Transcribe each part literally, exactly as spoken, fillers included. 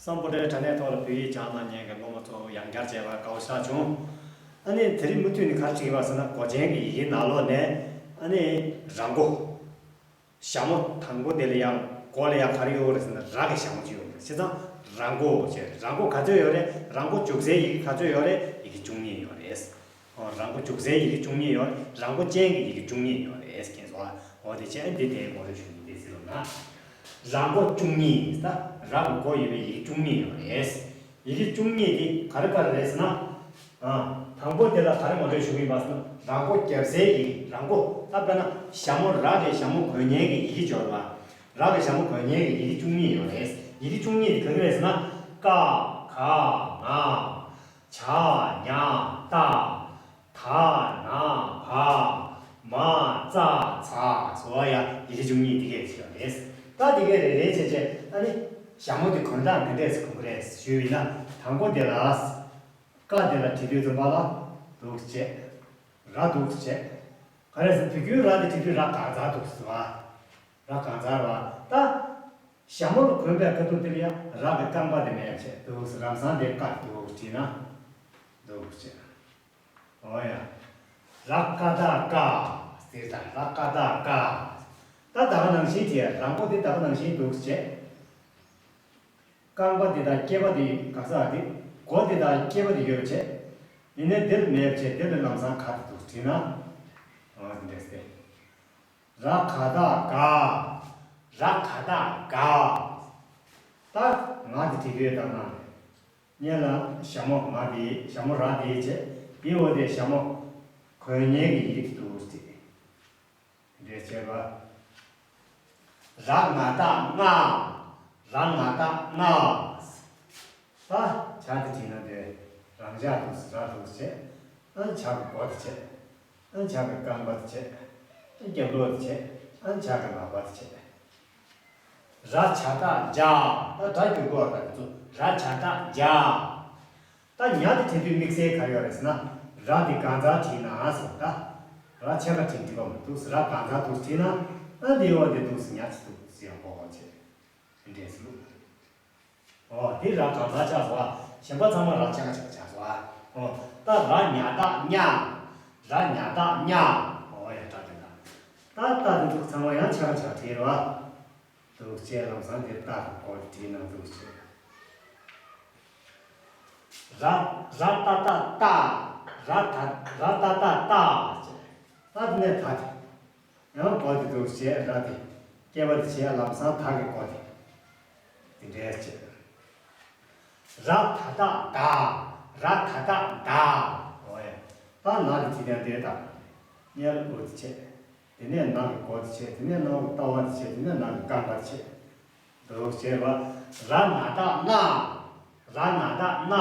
སམ་བྷོ་ཊའི་དྲ་གནས་ཐོག་ལ་བོད་ཡིག་སྦྱང་གནང་མཁན་གྱི་སློབ་མ་ཚོ་ཡང་བསྐྱར་མཇལ་བར་དགའ་བོ་ཞེ་དྲག་བྱུང་། ཨ་ནི་དེ་རིང་མུ་མཐུད་ནས་ག་རེ་བྲིས་པ་ཟེར་ན། མགོ་ཅན་གྱི་ཡི་གེའི་ནང་ལོགས་ནས་ཨ་ནི་ར་མགོ། ཞྭ་མོ་དང་པོ་དེ་ལ་ཡང་མགོ་ལ་ཡང་ག་རེ་ཡོད་རེད་ཟེར་ན། ར་གི་ཞྭ་མོ་གཅིག་ཡོད་རེད། བྱས་ཙང་ར་མགོ་བྱས། ར་མགོ་ག་ཚོད་ཡོད་རེད། ར་མགོ་འཇུག་སའི་ཡི་གེ་ག་ཚོད་ཡོད་རེད། ཡི་གེ་བཅུ་གཉིས་ཡོད་རེད། ཨོ། ར་མགོ་འཇུག་སའི་ཡི་གེ་བཅུ་གཉིས་ཡོད། ར་མགོ་ཅན་གྱི་ཡི་གེ་བཅུ་གཉིས་ཡོད་རེད། མཁྱེན་སོང་ཨ། འོ་དེ་བྱས་འདི་དེའི་ངོ་སྤྲོད་ཞུ་གི་འདི་ཟེར་ལབ་ན། ར་མགོ་བཅུ་གཉིས་ད། ར་གི་མགོ་ཡོད་པའི་ཡི་གེ་བཅུ་གཉིས་ཡོད་རེད། ཡི་གེ་བཅུ་གཉིས་དེ་ག་རེ་ག་རེ་རེད་ཟེར་ན། ཨ། དང་པོ་དེ་ལ་ག་རེ་ངོ་སྤྲོད་ཞུ་གི་ཡིན་པ་ཟེར་ན། ར་མགོ་བརྒྱབ་སའི་ཡི་གེ། ར་མགོ། ད་དཔེར་ན་ཞྭ་མོ། ར་གི་ཞྭ་མོ་གོན་མཁན་གྱི་ཡི་གེ་སྦྱོར་བ། ར་གི་ཞྭ་མོ་གོན་མཁན་གྱི་ཡི་གེ་བཅུ་གཉིས་ཡོད་རེད། ཡི་གེ་བཅུ་གཉིས་དེ་ག་གི་རེད་ཟེར་ན། ཀ། ག། ང་། ཇ། ཉ། ཏ། ད། ན། བ། མ། ཙ། ཛ། སོ་ཡ། ཡི་གེ་བཅུ་གཉིས་དེ་གས་ཡོད་རེད། ད་དེ་གས་རེ་རེ་བྱས་བྱས་ཨ་ནི་ཞྭ་མོ་དེ་གོན་སྟངས་ག་འདྲས་སེ་གོན་གི་རེད་ཞུས་པ་ཡིན་ན། དང་པོ་དེ་ལ། ཀ་དེ་ལ་བྲིས་དུས་ཙམ་པ་ལ་འདུག་སེ་བྱས། ར་འདུག་སེ་བྱས། ག་རེ་ཟེར། དུས་རྒྱུན་ར་དེ་བྲིས་དུས་ར་གང་ཚར་འདུག་སེ་བ། ར་གང་ཚར་བ། ད་ཞྭ་མོ་ལ་གོན་པའི་ཁ་ཐུག་དེ་ལ་ཡང་ར་གི་རྐང་པ་དེ་མེད་བྱས་འདུག་སེ། ལམ་སང་དེ་ཀ་འདུག་སེ་བྲིས་ན་འདུག་སེ་བྱས། འོ་ཡ། ར་ཀ་བཏགས་རྐ་ཟེར། ད་ར་ཀ་བཏགས་རྐ། ད་ད་ག་ནང་བཞིན་བྲིས། ར་མགོ་དེ་ད་ག་ནང་བཞིན་འདུག་སེ་བྱས། རྐང་པ་དེ་དང་སྐེད་པ་དེ་ག་ས་དེ། མགོ་དེ་དང་སྐེད་པ་དེ་ཡོད་བྱས། ཡིན་ནའི་འདིར་མེད་བྱས། འདིར་ལམ་སང་ག་དེ་འདུག་བྲིས་ན། འོ་དེ་འདྲས་ཏེ། ར་ག་བཏགས་རྒ། ར་ག་བཏགས་རྒ། ད་ང་དེ་བྲིས་དུས་ད་ང་སྔོན་ལ་ཞྭ་མོ་ང་དེ། ཞྭ་མོ་ར་དེ་བྱས། དེའི་འོག་དེ་ཞྭ་མོ་གོན་མཁན་གྱི་ཡི་གེ་དེ་འདུག་སེ་བྲིས། འདྲས་བྱས་པ། ར་ང་བཏགས་རྔ། ར་ང་བཏགས་རྔ། ད་ཇ་དེ་བྲིས་ན་དེ་རང་ཇ་འདུག་སེ་ར་འདུག་སེ་བྱས། ཨ་ཇ་གི་མགོ་དེ་བྱས། ཨ་ཇ་གི་རྐང་པ་དེ་བྱས། ཨ་རྒྱབ་ལོགས་དེ་བྱས། ཨ་ཇ་གི་ལག་པ་དེ་བྱས། ར་ཇ་བཏགས་རྒྱ། ད་སྒྲ་འགྱུར་དགོས་པ་དེ་ཚོ། ར་ཇ་བཏགས་རྒྱ། ད་ཉ་དེ་བྲིས་དུས་དམིགས་བསལ་ག་རེ་ཡོད་རེད་ཟེར་ན། ར་དེ་གང་ཚར་བྲིས་ན་ཟེར། ད་ར་ཕྱེད་ཀ་བྲིས་འགྲིག་པ་མི་འདུག་སེ། ར་གང་ཚར་འདུག་སེ་བྲིས་ན། ཨ་དེའི་འོག་དེ་འདུག་སེ་ཉ་ཅིག་འདུག་སེ་ཡང་གོ་གོ་བྱས། དེ་འདྲས་སེ་བླུགས། འོ་དེ་ར་གང་ཚར་ཆགས་སོང་བ། གཞན་པ་ཚང་མ་ར་ཕྱེད་ཀ་ཕྱེད་ཀ་ཆགས་སོང་བ། འོ་ད་ར་ཉ་བཏགས་རྙ། ར་ཉ་བཏགས་རྙ། འོ་ཡ། ད་དེ་ད། ད་ད་དེ་ཚོ་ཚང་མ་ཡང་ཕྱེད་ཀ་ཕྱེད་ཀ་བྲིས་རེད་བ། འདུག་སེ་ལམ་སང་དེ་ཏ་གི་སྐོར་བྲིས་ན་འདུག་སེ། ར། ར་ཏ་བཏགས་རྟ། ར་ད། ར་ཏ་བཏགས་རྟ། ད་དེ་ནས་ད་དེ། ཡང་སྐོར་དེ་འདུག་སེ་ར་དེ། སྐེད་པ་དེ་བྱས། ལམ་སང་ད་གི་སྐོར་དེ། དེ་འདྲས་བྱས། ར་ད་བཏགས་རྡ། ར་ད་བཏགས་རྡ། འོ་ཡ། ད་ན་དེ་བྲིས་ན་དེ་ད། སྔོན་ལ་འུ་དེ་བྱས། དེ་ནས་ན་གི་མགོ་དེ་བྱས། དེ་ནས་ན་གི་ལྟ་བ་དེ་བྱས། དེ་ནས་ན་གི་རྐང་པ་དེ་བྱས། འདུག་སེ་བྱས་པ། ར་ན་བཏགས་རྣ། ར་ན་བཏགས་རྣ།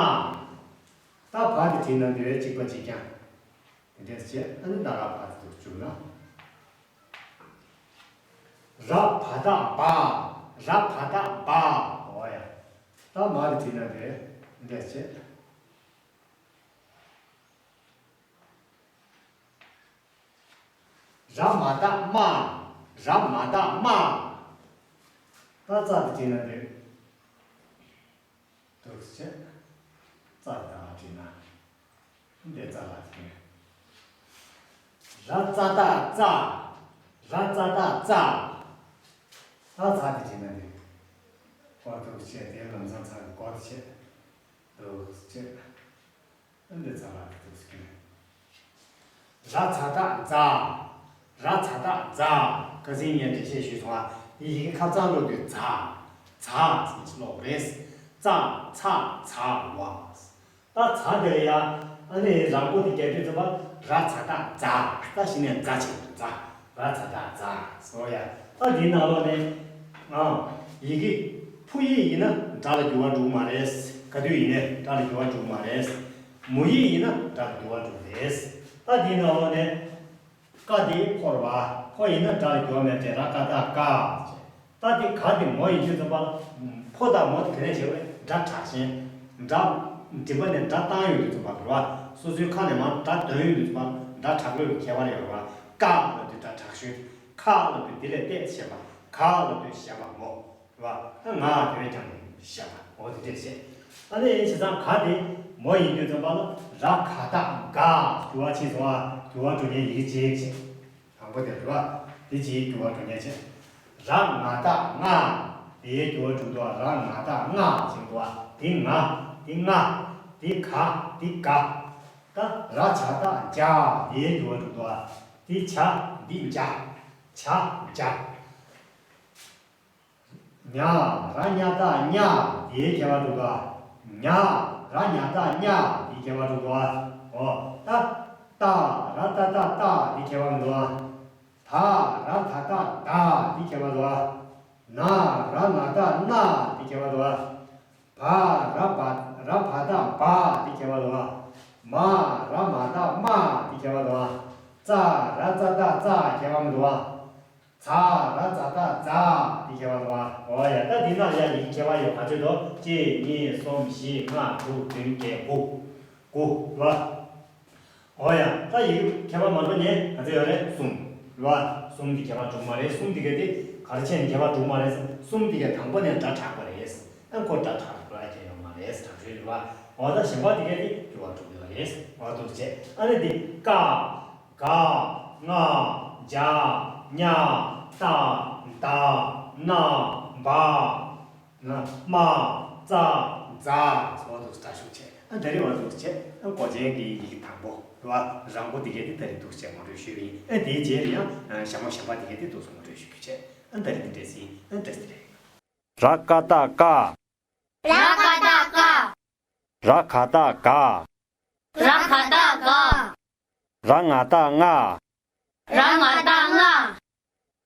ད་བ་དེ་བྲིས་ན་འདི་བས་གཅིག་པ་གཅིག་རྐྱང་། དེ་འདྲས་བྱས། ཨ་ནི་ད་ར་བ་དེ་འདུག་བཅུག་ན། ར་བ་བཏགས་རྦ། ར་བ་བཏགས་རྦ། འོ་ཡ། ད་མ་དེ་བྲིས་ན་འདི་བས་འདྲས་བྱས། ར་མ་བཏགས་རྨ། ར་མ་བཏགས་རྨ། ད་ཙ་དེ་བྲིས་ན་འདི། འདུག་སེ་བྱས། ཙ་དེ་ད་བྲིས་ན། འདི་ཙ་ལ་བྲིས། ར་ཙ་བཏགས་རྩ། ར་ཙ་བཏགས་རྩ། ད་ཙ་དེ་བྲིས་ན་འདི། འོ་འདུག་སེ་བྱས། དེ་ལམ་སང་ཚ་གི་སྐོར་བྱས། འདུག་སེ་བྱས། འདི་ཚ་ལ་འདུག་སེ་བྱས། ར་ཚ་བཏགས་རྫ། ར་ཚ་བཏགས་རྫ། ཁ་སང་ངས་འགྲེལ་བཤད་ཞུས་སོང་ཨ། དེ་ཡི་གེ་ཁ་གཙང་ཀློག་དུས་ཛ། ཛ་ཟེར་ནས་ཀློག་རེད། ཙ་ཚ་ཛ་ཝ། ད་ཛ་དེ་ལ་ཡ། ཨ་ནི་ར་མགོ་དེ་རྒྱབ་དུས་ཙམ་པ་ར་ཚ་བཏགས་རྫ། ད་གཞི་ནས་རྫ་ཆེན་པོ་རྫ། ར་ཚ་བཏགས་རྫ། སོ་ཡ། ད་དེའི་ནང་ལོགས་ནས། ཨང་། ཡི་གེ་ཕུ་ཡིག་ཡིན་ན་སྒྲ་ལ་འགྱུར་བ་འགྲོ་གི་མ་རེད། ག་དུས་ཡིན་ནའི་སྒྲ་ལ་འགྱུར་བ་འགྲོ་གི་མ་རེད། མོ་ཡིག་ཡིན་ན་སྒྲ་ལ་འགྱུར་བ་འགྲོ་གི་རེད། ད་དེའི་ནང་ལོགས་ནས། ཀ་དེ་ཕོ་རེད་བ། ཕོ་ཡིན་ན་སྒྲ་ལ་འགྱུར་བ་མེད་པ་བྱས། ར་ཀ་བཏགས་རྐ། ད་དེ་ག་དེ་མོ་ཡིན་དུས་ཙམ་པ་ལ། ཕོ་དང་མོ་དེ་ག་ནས་བྱས་པ་རེད། སྒྲ་དྲག་ཞན། སྒྲ་མགྲིན་པ་ནས་སྒྲ་བཏང་ཡོང་དུས་ཙམ་པ་རེད་བ། སོ་སོའི་ཁ་ནས་མར་སྒྲ་འདོན་ཡོང་དུས་ཙམ་པ་སྒྲ་དྲག་ལོས་ཀྱི་ཁྱད་པར་ཡོད་རེད་བ། ཀ་ལབ་དུས་སྒྲ་དྲག་ཤོས། ཁ་ལབ་དུས་དེ་ལས་ཏོག་ཙམ་ཞན་པ། ག་ལབ་དུས་ཞན་པ་མོ། རེད་བ། ད་ང་དེ་བས་ཀྱང་ བཞག་པ། འོ་དེ་འདྲས་བྱས། ཨ་ནི་བྱས་ཙང་ག་དེ་མོ་ཡིན་དུས་ཙམ་པ་ལ་ར་ག་བཏགས་ག་འགྱུར་བ་ཕྱིན་སོང་ཨ། འགྱུར་བ་འགྲོ་མཁན་ཡི་གེ་གཅིག་བྱས། དང་པོ་དེ་རེད་བ། དེ་གཅིག་འགྱུར་བ་འགྲོ་མཁན་བྱས། ར་ང་བཏགས་རྔ། དེའི་འགྱུར་བ་འགྲོ་འདུག་ཨ། ར་ང་བཏགས་རྔ་ཞེས་འདུག་ཨ། དེ་ང་། དེ་རྔ། དེ་ག། དེ་ག་ད་ར་ཇ་བཏགས་ཇ། དེའི་འགྱུར་བ་འགྲོ་འདུག་ཨ། དེ་ཇ། འདི་ཇ། ཇ་ཇ། ཉ། ར་ཉ་བཏགས་ཉ། དེའི་ཁྱད་པར་འགྲོ་ག་ཉ། ར་ཉ་བཏགས་ཉ། དེའི་ཁྱད་པར་འགྲོ་ག་འོ། ཏ། ཏ། ར་ཏ་བཏགས་ཏ། དེའི་ཁྱད་པར་མི་འགྲོ་ག་ད། ར་ད་བཏགས་ད། དེའི་ཁྱད་པར་འགྲོ་ག་ན། ར་ན་བཏགས་ན། དེའི་ཁྱད་པར་འགྲོ་ག་བ། ར་བ། ར་བ་བཏགས་བ། དེའི་ཁྱད་པར་འགྲོ་ག་མ། ར་མ་བཏགས་མ། དེའི་ཁྱད་པར་འགྲོ་ག་ཙ། ར་ཙ་བཏགས་ཙ། ཁྱད་པར་མི་འགྲོ་ག་ཚ། ར་ཙ་བཏགས་ཛ། དེ་ཁྱད་པར་འགྲོ་ག་འོ་ཡ། ད་འདི་ནང་ཡ་ཡི་གེ་ཁྱད་པར་ཡོད་ག་ཚོད་འདུག་གཅིག་གཉིས། གསུམ། བཞི། ལྔ། དྲུག་བདུན། བརྒྱད། དགུ། དགུ་རེད་བ། འོ་ཡ། ད་ཡི་གེ་ཁྱད་པར་མ་འགྲོ་མཁན་ག་ཚོད་ཡོད་རེད། གསུམ་རེད་བ། གསུམ་འདི་ཁྱད་པར་འགྲོ་མ་རེད། གསུམ་འདི་ག་དེ་ག་རེ་བྱས་ནས་ཁྱད་པར་འགྲོ་མ་རེད། གསུམ་འདི་ག་དང་པོ་ནས་སྒྲ་གྲགས་པ་རེད། ཨ་ཁོ་སྒྲ་གྲགས་པ་ཁྱད་ཡོད་མ་རེད། གྲགས་ཚུལ་རེད་བ། འོ་ད་གཞན་པ་འདི་ག་དེ་འགྱུར་བ་འགྲོ་གི་ཡོད་རེད། འོ་འདུག་བྱས། ཨ་ནི་འདི་ཀ་ག་ང་ཇ་ཉ་ཏ་ད་ན་བ་ན་མ་ཙ་ཛ། འོ་འདུག་སྒྲ་ཞུགས་བྱས། ཨ་ད་རེས་འོ་འདུག་བྱས། ཨ་མགོ་ཅན་གྱི་ཡི་གེ་དང་པོ་རེད་བ། རང་པོ་འདི་ག་དེ་ད་རེས་འདུག་བྱས་ངོ་སྤྲོད་ཞུས་པ་ཡིན། ཨ་དེའི་རྗེས་ལ་ཡང་ཞྭ་མོ་གཞན་པ་འདི་ག་དེ་འདུག་སེ་ངོ་སྤྲོད་ཞུ་རྒྱུ་བྱས། ཨ་ད་རེས་འདི་འདྲས་ཡིན། ཨ་བཀྲ་ཤིས་བདེ་ལེགས། ར་ཀ་བཏགས་ཀ་ར་ཀ་བཏགས་ཀ་ར་ག་བཏགས་ག་ར་ག་བཏགས་ག་ར་ང་བཏགས་ང་། ར་ང་བཏགས་ང་།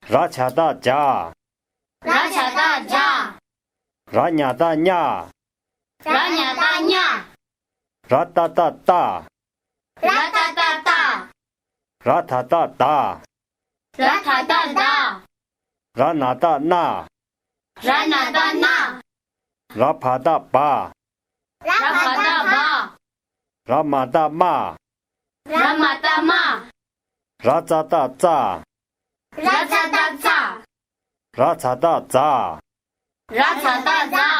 ར་ཇ་བཏགས་ཇ། ར་ཇ་བཏགས་ཇ། ར་ཉ་བཏགས་ཉ། ར་ཉ་བཏགས་ཉ། ར་ཏ་བཏགས་ཏ། ར་ཏ་བཏགས་ཏ། ར་ད་བཏགས་ད། ར་ད་བཏགས་ད། ར་ན་བཏགས་ན། ར་ན་བཏགས་ན། ར་བ་བཏགས་བ། ར་བ་བཏགས་བ། ར་མ་བཏགས་མ། ར་མ་བཏགས་མ། ར་ཙ་བཏགས་ཙ། ར་ཙ་བཏགས་ཙ། ར་ཛ་བཏགས་ཛ། ར་ཛ་བཏགས་ཛ།